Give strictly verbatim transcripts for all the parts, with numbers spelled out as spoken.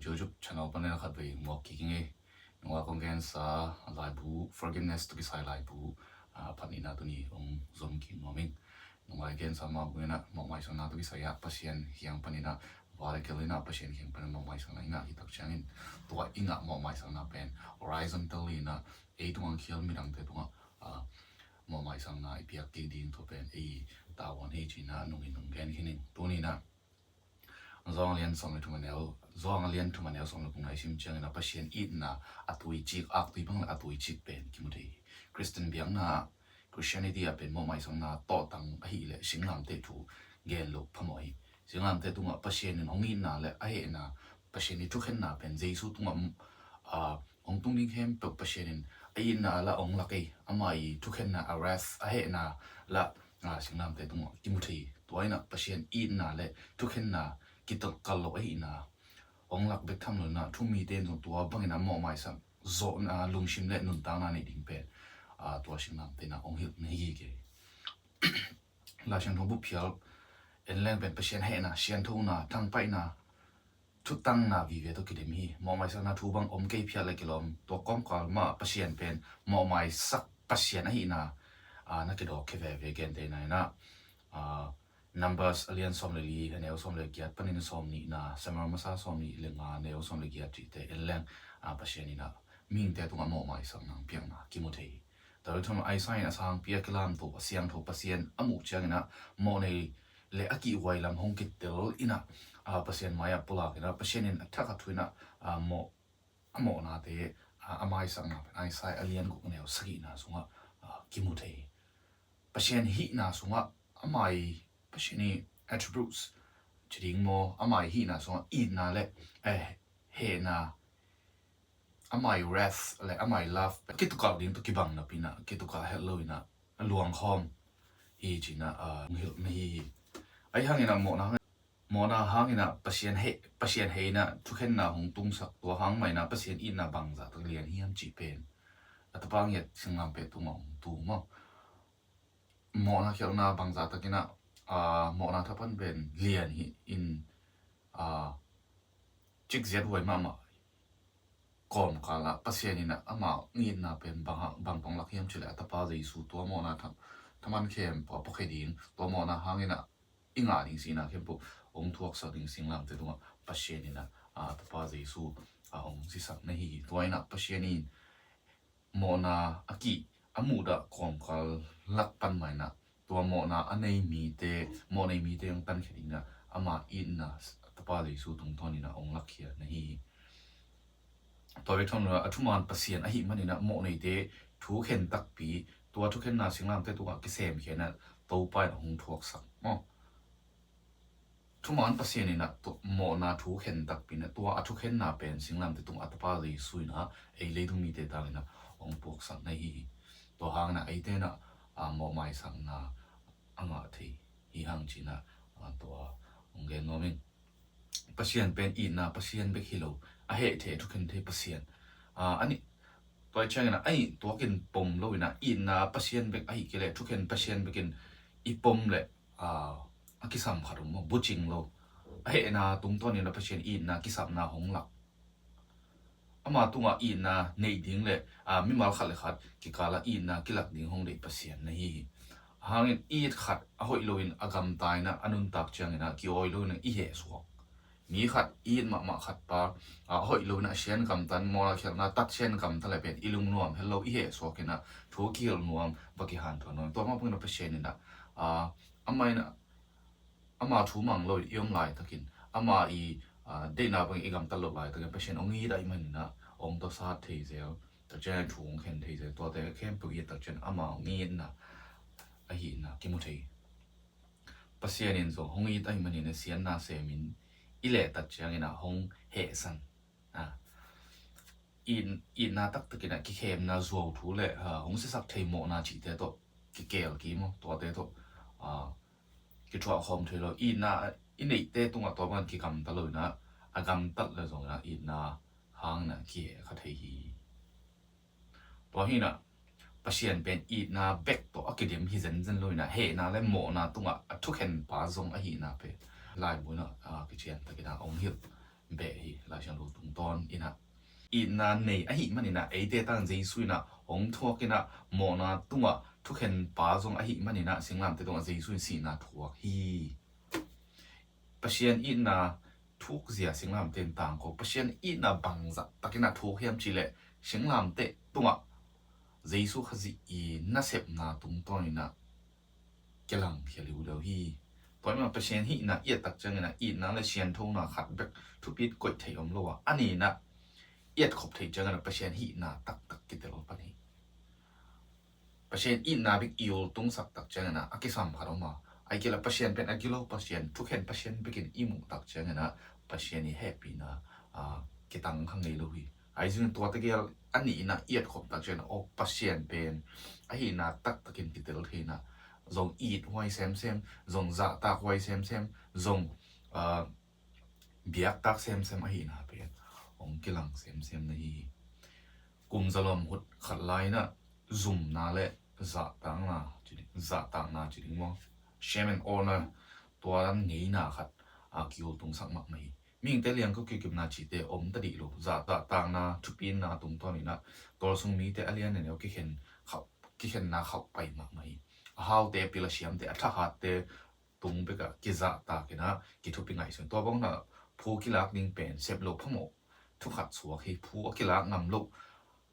YouTube channel panin a khat vei muak kik ing ei. Nungak kong gensa laibu, forgiveness tawh kisai laibu, a, phat nihna tuni hong zom kik nuam ing. Nungak gensa mah bangin ah mawhmaisakna tawh kisai ah Pasian kiang panin ah, va le kei lo in ah Pasian kiang panin ah mawhmaisakna i ngah hi tak ciangin, tua i ngah mawhmaisakna pen horizontal in ah ei tungah kial midangte tungah, a, mawhmaisakna i piak kik ding, tua pen ei tavuan hi ci-in ah nungin hong gen khin ing. Tuni in ah Johan a lian sawm le thum a neu, Johan a lian thum a neu sawm le gukna i sim ciangin ah Pasian itna a tuicik, aktui bang le a tuicik pen kimu thei hi. Khristian biakna, Christianity ah pen mawhmaisakna tawhtang ahih leh singlamteh thu gen loh phamawh hi. Singlamteh tungah Pasian in hong itna le a hehna, Pasian i thukhenna pen Jesu tungah, a, hong tung ding khempeuh Pasian in a itna lah hong lak ei. Ama i thukhenna, a wrath, a hehna lah, a, singlamteh tungah kimu thei hi. Tua in ah Pasian itna le thukhenna kitalkal lo ahihna hong lak bek tham lo in ah, thumite in zong tua bangin a mawhmaisak zawhna, lungsim le nuntakna neih ding pen, a, tua singlamteh in ah hong hilh na hi kei. Lai Siangtho buphial en leng pen Pasian hehna, sianthona, thangpaihna, thutangna vive tawh kidem hi. Mawhmaisakna thu bang om kei phial le kilawm, tua kawmkal mah Pasian pen mawhmaisak Pasian ahihna, a, na kidawk khia veve. Genteina in ah, a, Numbers a lian sawm le li a neu sawm le giat panin sawm nihna, Samuel masa sawm nih le nga a neu sawm le giat cihte en leng, a, Pasian in ah mihingte tungah mawhmaisakna hong piakna kimu thei hi. Tua le thum, Isaiah in a sangpi a kilamto, a siangtho Pasian a muh ciangin ah mawhnei le a kihhuai lam hong kitel in ah, a, Pasian mai-ah pulak in ah, Pasian in a thak a thu in ah, a, mawh, a mawhnate, a, a maisakna pen Isaiah a lian guk a neu sagihna sungah, a, kimu thei hi. Pasian hihna sungah ama i, Pasian i attributes ci ding maw, ama i hihna sungah itna le, eh, hehna, ama i wrath le ama i love pen kitukalh ding tawh kibang napi in ah, kitukalh het lo in ah a luangkhawm hi ci-in ah, a, hong hilh na hi hi. Ahi hangin ah mawhna hang, mawhna hangin ah Pasian heh, Pasian hehna, thukhenna hong tungsak, tua hang mah in ah Pasian itna bangzah tak lian hiam cih pen a tapa ngiat singlamteh tungah hong tu maw. Mawhna khialhna bangzah takin ah, a, mawhna thapan pen lian hi in, a, cikziat huai mahmah kawmkal ah Pasian in ah ama itna pen bang, bang tawh hong lak hiam cih leh a tapa Jesu, tua mawhna tham, thaman khempeuh a puakhia ding, tua mawhna hangin ah i ngah ding sihna khempeuh hong thuaksak ding singlamteh tungah Pasian in ah, a, a tapa Jesu, a, hong sisak na hi hi. Tua in ah Pasian in mawhna a kih a muhdah kawmkal lak pan mah in ah, tua mawhna a nei mite, mawh nei mite hong tankhia dingin ah ama itna, a tapa Jesu tungtawn in ah hong lakkhia na hi hi. Tua bek tham lo in ah, a thuman Pasian ahih manin ah mawh neite thu khen takpi, tua thukhenna singlamteh tungah kisemkhia in ah Topa in ah hong thuaksak maw. Thuman Pasian in ah tu-, mawhna thu khen takpi in ah, tua a thukhenna pen singlamteh tungah a tapa Jesu in ah ei leitung mite tangin ah hong puaksak na hi hi. Tua hangin ah eite in ah, a, mawhmaisakna a ngah thei hi hang ci-in ah, a, tua hong gen nuam ing. Pasian pen itna Pasian bek hi lo, a heh thei, a thukhen thei Pasian. A, a nih, tua ciangin ah a nih tuakin pom lo in ah, itna Pasian bek ahih kei leh thukhen Pasian bekin i pom leh, a, a kisam khat om maw, bucing lo. A hehna tungtawn in ah Pasian itna kisapna hong lak. Ama tungah itna neih ding le, a, mimal khat le khat kikal ah itna kilak ding hong deih Pasian na hi hi. Hangin it khat a hoih lo in a gamta in ah a nuntak ciangin ah kiawi lo in ah i heh suak. Mi khat it mahmah khat pa, a, a hoih lo in ah a sian gamta in, mawhna khialhna tat sian gamta le pen i lungnuam hel lo, i heh suak in ah thu kihilh nuam, va kihanthawn nuam. Tua mah bangin ah Pasian in ah, a, amah in ah ama thu mang lo in i om laitakin, ama i, a, deihna bangin i gamtat loh laitakin Pasian hong it ahih manin ah hong tawsat thei zel, tua ciang thu hong khen thei zel, tuate khempeuh i et tak ciang ama hong itna ahihna kimu thei. Pasian in zong hong it ahih manin ah siatna semin i lehtat ciangin ah hong hehsan, a, it, itna taktakin ah kikhemna, zuauthu le, a, hong siasak thei mawhna cihte tawh kikeel kik maw, tuate tawh, a, kithuah khawm thei lo. Itna i neihte tungah tua bang kigamta lo in ah, a gamtat le zong in ah itna hangin ah kihehkha thei hi. Tua hi in ah Pasian pen itna bek tawh a kidem hi zenzen lo in ah, hehna le mawhna tungah a thukhenpa zong ahihna pen laibu in ah, a, kician takin ah hong hilh beh hi. Laisiangtho tungtawn inah itna nei ahih maninah eite tangin Jesu inah hong thuak inah mawhna tungah thukhenpa zong ahih maninah singlamteh tungah Jesu in sihna thuak hi. Pasian itna thukzia singlamteh in tangko. Pasian itna bangzah takinah thuk hiam cihleh singlamteh tungah Jesu Khazih i nasepna tungtawn inah kilangkhia liuliau hi. Tua ahih manin Pasian hihna i et tak ciangin ah itna le sianthona khat bek thupit koih thei om lo a, a ni inah i et khop theih ciangin ah Pasian hihna taktak kitel pan hi. Pasian itna bek i ul tungsak tak ciangin ah a kisam khat om a, ahih kei leh Pasian pen a gilo Pasian, thukhen Pasian bekin i muh tak ciangin ah Pasian i hehpihna a kitang kha ngei lo hi. Ahi zongin tua tegel a ni inah i et khop tak ciangin ah aw Pasian pen a hihna taktakin kitel thei inah zong it huai semsem, zong zahtak huai semsem, zong a biaktak semsem ahihna pen hong kilang semsem na hi hi. Kum zalom hut khat lai inah zumna le zahtakna ci ding, zahtakna ci ding maw, shame and honor, tua dan ngeina khat a ki-ul tungsak mahmah hi. Mihingte liangko kikipna cihte om ta dih lo. Zahtakna, thupitna tungtawn inah tawlsung mite a lian a neu kikhen khauh, kikhenna khauh pai mahmah hi. A haute, a pil a siamte, a thahatte tung bekah kizahtak inah kithupi ngaihsun. Tua bang inah phu kilak ding pen sep loh phamawh thu khat suak hi. Phu a kilak ngam lo,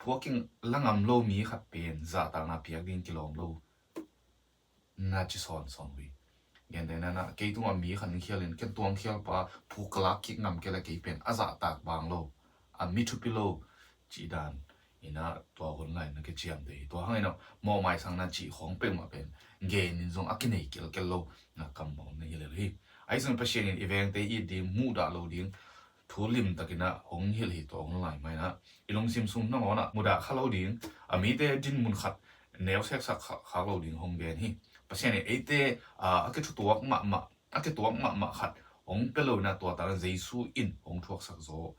phu a kila ngam lo mi khat pen zahtakna piak ding kilawm lo na ci sawnsawn uh hi. Gentehna inah kei tungah mi khat in khialin ken tuang khialpa phu ka lak kik ngam kei leh kei pen a zahtak bang lo, a mi thupi lo cih dan inah tua hun lai na kiciamteh hi. Tua hang inah mawhmaisakna cih khawng peuhmah pen genin zong a kinei kelkel lo na kammawl na hi lel hi. Ahi zongin Pasian in i vengte it ding, muhdah lo ding thu limtak inah hong hilh hi. Tua hun lai mah inah i lungsim sung nangawn ah mudah kha lo ding, a mite dinmun khat neuseksak kha, khak lo ding hong gen hi. Pasian in eite a, a kithutuak mahmah, a kituak mahmah khat hong pia lo inah tua tangin Jesu in hong thuaksak zaw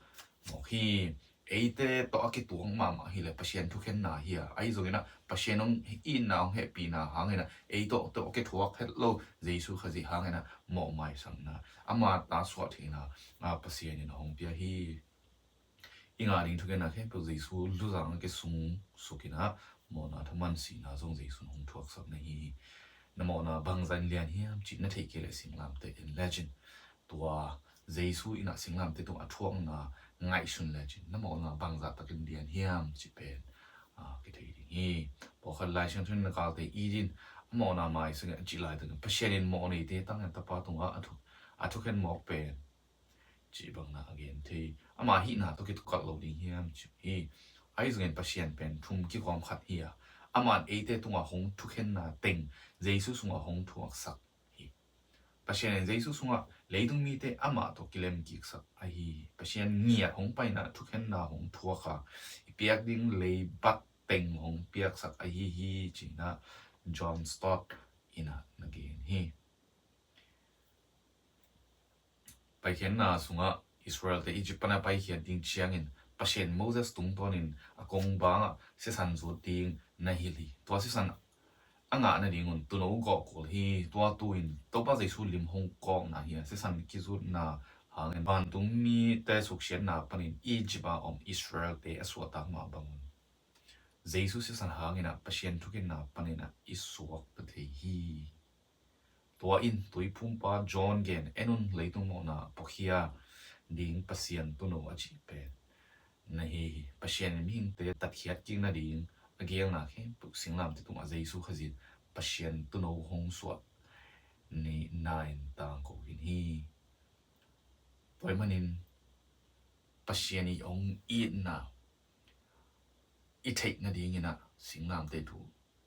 mawk hi. Eite tawh a kituak mahmah hileh Pasian thukhenna hi a, ahi zongin ah Pasian hong itna, hong hehpihna hang inah ei tawh, tawh a kithuak het lo Jesu Khazih hang inah mawhmaisakna, ama ta suah theihna a Pasian in hong pia hi. I ngah ding thukhenna khempeuh Jesu luzang a kisungsuk inah mawhna thaman sihna zong Jesu in hong thuaksak na hi hi. Na mawhna bangzah in lian hiam cih na theih kei leh singlamteh en lecin, tua Jesu inah singlamteh tungah a thuakna ngaihsun lecin na mawhna bangzah takin lian hiam cih pen a kithei ding hi. Pawlkhat Laisiangtho in na galte itin a mawhna maisak in a cih laitakin Pasian in mawhneite tangin tapa tungah a thu, a thukhen mawk pen cih bangna a gen thei. Ama hihna tawh kitukalh lo ding hiam cih hi. Ahi zongin Pasian pen thum kikawm khat hi a, aman eite tungah hong thukhenna teng Jesu sungah hong thuaksak hi. Pasian in Jesu sungah leitung mite amah tawh kilemkiksak ahi hi. Pasian ngiat hong paina thukhenna hong thuak a, i piak ding leibat teng hong piaksak ahi hi, ci-in ah John Stott in ah na gen hi. Paikhiatna sungah Israelte Egypt pan a paikhiat ding ciangin Pasian Moses tungtawnin a kong bangah sisan zut ding na hilh hi. Tua sisan a ngah nadingun tuuno gawh kul hi. Tua tu-in Topa Jesu lim hong kawkna hi a, sisan kizutna hangin vantung mite suksiatna panin Egypt a om Israelte a suahtak mah bangun Jesu sisan hangin ah Pasian thukhenna panin ah i suakta thei hi. Tua in tuiphumpa John gen, en un, leitung mawhna puakhia ding Pasian tuuno a cih pen na hi hi. Pasian in mihingte tatkhiat kik nading a geelna khempeuh singlamteh tungah Jesu Khazih in Pasian tuuno hong suah nihna in tangko khin hi. Tua ahih manin Pasian i hong itna i theih nadingin ah singlamteh thu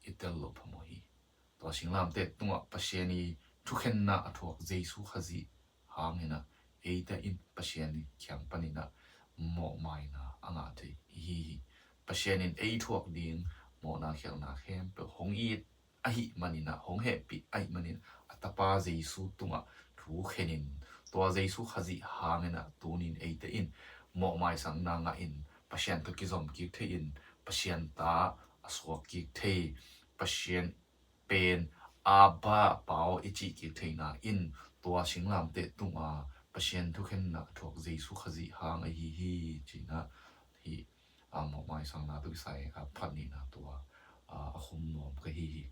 i tel loh phamawh hi. Tua singlamteh tungah Pasian i thukhenna a thuak Jesu Khazih hangin ah eite in Pasian i kiang panin ah mawhmaina a ngah thei i hi hi. Pasian in ei thuak ding mawhna khialhna khempeuh hong it ahih manin ah, hong hehpih ahih manin a Tapa Jesu tungah thu khenin, tua Jesu Khazih hangin ah tunin eite in mawhmaisakna ngahin Pasian tawh kizom kik thei-in Pasian ta a suak kik thei, Pasian pen Abba Pa aw i cih kik theihna in tua singlamteh tunga Pasian thukhenna a thuak Jesu Khazih hang ahi hi, ci-in ah hih, a, mawhmaisakna tawh kisai, a, phat nihna tua, a, a khum nuam ka hi hi.